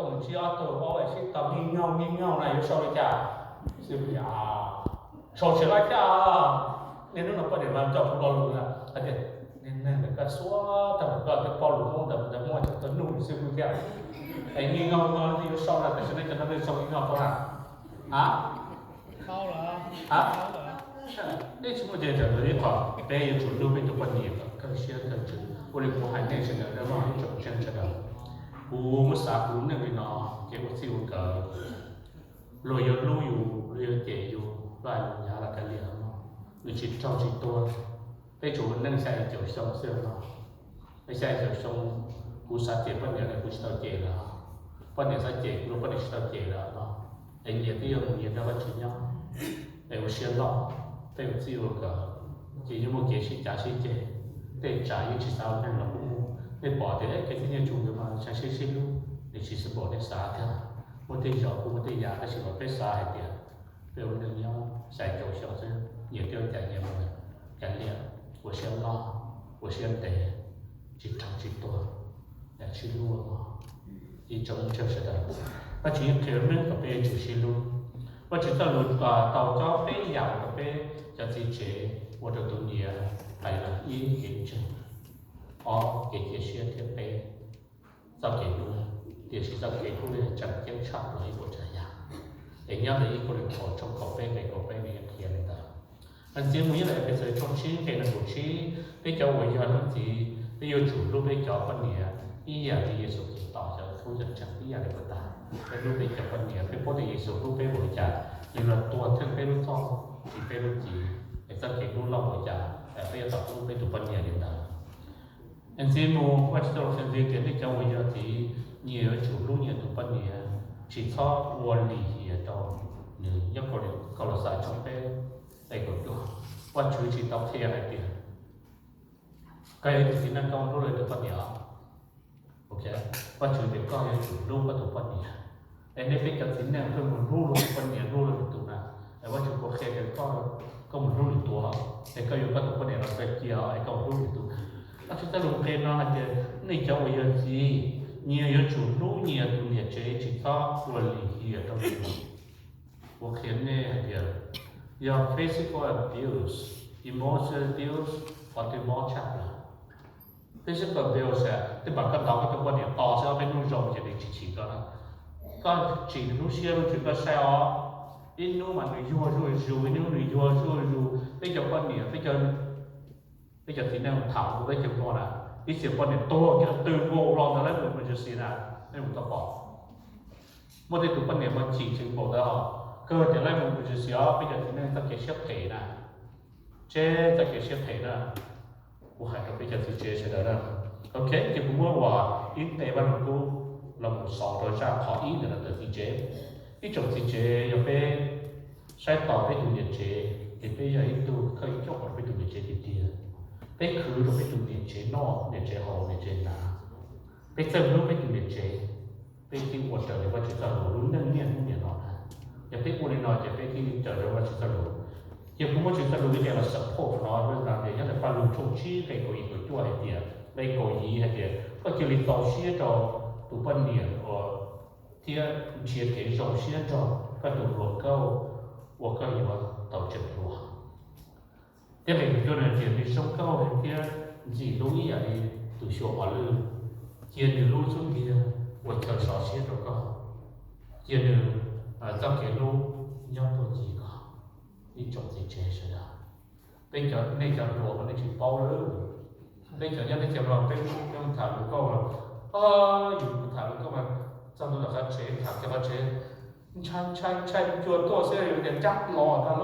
mus ntsib ob tug ob sib tau nij nyoog nij nyoog na yuav sau li cas? Sau tsis laj caj. Niaj hnub no poj niam mas coj kuv lo lus na hais tias, niag neeg ntawm koj suav tag, koj tej poj lus Hmoob ntawd muaj cov tuaj nuj xwb kuj thiab. Es nij nyoog no yuav sau na, tam sim no cov no nej sau nij nyoog tau na. A, nej tsis muaj ces tam sim no ib qho peb yuav tsum hlub peb tus poj niam kom kawg siab kawg ntsws. Ua li kuv hais nej sawv daws dab laug ib tsoom ntseeg sawv daws, kuv muab xav kuv neej li no, kev ua txij ua nkawm, luag yuav hlub yus, luag yuav cem yus, luag hais lus hnyav los kav liam, nws tsis raug tsis tuag. Peb tsuas ua neej xya caum xyoo xwb no. Xya caum xyoo, kuv xav cem poj niam los kuv tsis tau cem lawm, poj niam xav cem kuv los poj niam tsis tau cem lawm no. Es nyias twb yuav mus nyias nrog Vajtswv nyob, es ua siab loj, peb ua txij ua nkawm, ces yeej muaj kev sib cav sib ceg. Tej tsam yeej tsis xav ua neeg los kuj muaj. Nej pom tias kev txom nyem tshaj plaws mas tshee sib sib hlub, nws tsis xav pom nej xav thiab. Muaj tej zaus kuj muaj tej yam, tab sis mas peb xav hais tias peb ua neej nyob xya caum xyoo xwb, nyias twb ua cas nyias mus, kav liam, ua siab loj, ua siab ntev, tsis raug tsis tuag, sib hlub os. Ib tsoom ntseeg sawv daws, Vajtswv yeej qhia meej kom peb yuav tsum sib hlub. Vajtswv txoj lus tau coj peb yam rau peb cov txiv tsev ua rau tus niam hais los ib kev ntseeg, ob kev cia siab thiab peb txoj kev hlub. Tiam sis txoj kev hlub tseem ceeb tshaj plaws ib puas tsav yam. Es nyob ntawm ib Kauleethaus tshooj kaum peb nqe kaum peb nws qhia li ntawd. Ntxiv mus nyob ntawm Efexus tshooj tsib nqe nees nkaum tsib, peb cov uas yog leej txiv peb yuav tsum hlub peb cov poj niam ib yam li Yexus Khetos cov tub cov ntseeg ib yam li puas tas. Peb hlub peb cov poj niam, peb paub tias Yexus hlub peb npaum li cas, nws los tuag theej peb lub txhoj, siv peb lub cev. Es txoj kev hlub loj npaum cas, peb yuav tau hlub peb tus poj niam li ntawd. Ntxiv mus Vajtswv txoj lus qhia ntxiv tias nej cov uas yog txiv, nyias yuav tsum hlub nyias tus poj niam, tsis txhob ua lim hiam rau nws. Nyob Kaulauxais tshooj peb nqe kaum cuaj, Vajtswv tsis tau qhia hais tias koj yog ib tug txiv neej koj hlub luag tus poj niam. Vajtswv tias koj yuav tsum hlub koj tus poj niam. Es nej peb cov txiv neej koj mus hlub luag tus poj niam, hlub luag tus na, es Vajtswv puas qhia tias koj, koj mus hlub nws tus, es koj yuav koj tus poj niam los txawj cia es koj mus hlub nws tus na? Vajtswv txoj lus qhia no hais tias nej cov uas yog txiv, nyias yuav tsum hlub nyias tus niam tsev, tsis txhob ua lim hiam rau nws. Kuv qhia nej hais tias yog physical abuse, emotional abuse, qhov twg mob tshaj plaws? Physical abuse, tej pam koj ntaus koj tus poj niam to xwb, ob peb hnub zoo ces nws tsis chim koj na. Koj tsim nws lub siab lub ntsws koj saib os, ib hnub mas nws yuag zuj zus, ib hnub nws yuag zuj zus. Peb cov poj niam, peb cov txiv neej tham kuv peb cov poj na, ib txhia poj niam tuag kiag twb nkaus los ntawd lawv mus emergency na, nej mus tau pom. Muaj tej tus poj niam mas chim tseem npaum ntawd os, kawg tias lawv mus emergency os, peb cov txiv neej txoj kev siab phem na. Tseb txoj kev siab phem na. Kuv hais rau peb cov txiv tsev sawv daws na. Ok, ces kuv muab ua ib nqe Vaj Lug Kub los mus xaus rau zaj qhov ib ntawm no ntawm txiv tsev. Ib tsoom txiv tsev, yog peb saib taus peb tus niam tsev ces peb yog ib tug thawj coj rau peb tus niam tsev tiag tiag. Peb khwv rau peb tus niam tsev noj, niam tsev haus, niam tsev hnav. Peb txawj hlub peb tus niam tsev, peb thiaj ua raws li Vajtswv txoj lus lub neej niaj hnub niam no na. Yog peb ua li no ces peb thiaj raws li Vajtswv txoj lus. Ces kuv muab Vajtswv txoj lus ib qho los support no, nyob ntawm Paj Lug tshooj tsib nqe kaum yim kaum cuaj hais tias, nqe kaum yim hais tias koj cia li txaus siab rau tus poj niam uas thiab nrhiav kev zoo siab nrog koj tus hluas nkauj uas koj yuav tau tseem hluas. Thiab nqe kaum cuaj hais tias nws zoo nkauj thiab ntxim hlub ib yam li tus xyuas mos lwj. Cia nws lub xub ntiag ua chaw sov siab rau koj, cia nws txoj kev hlub nyob tuaj ci koj. Ib tsoom txiv tsev sawv daws, peb cov, nej cov hluas mas nej tsis paub lawm. Peb cov nyob teb chaws no peb, peb mus tham hluas nkauj mas, yus mus tham hluas nkauj mas txog ntua tom qhov tsev, tham kiag qhov tsev, ntshai ntshai ntshai cua tuaj xwb, yus tias cab los tag.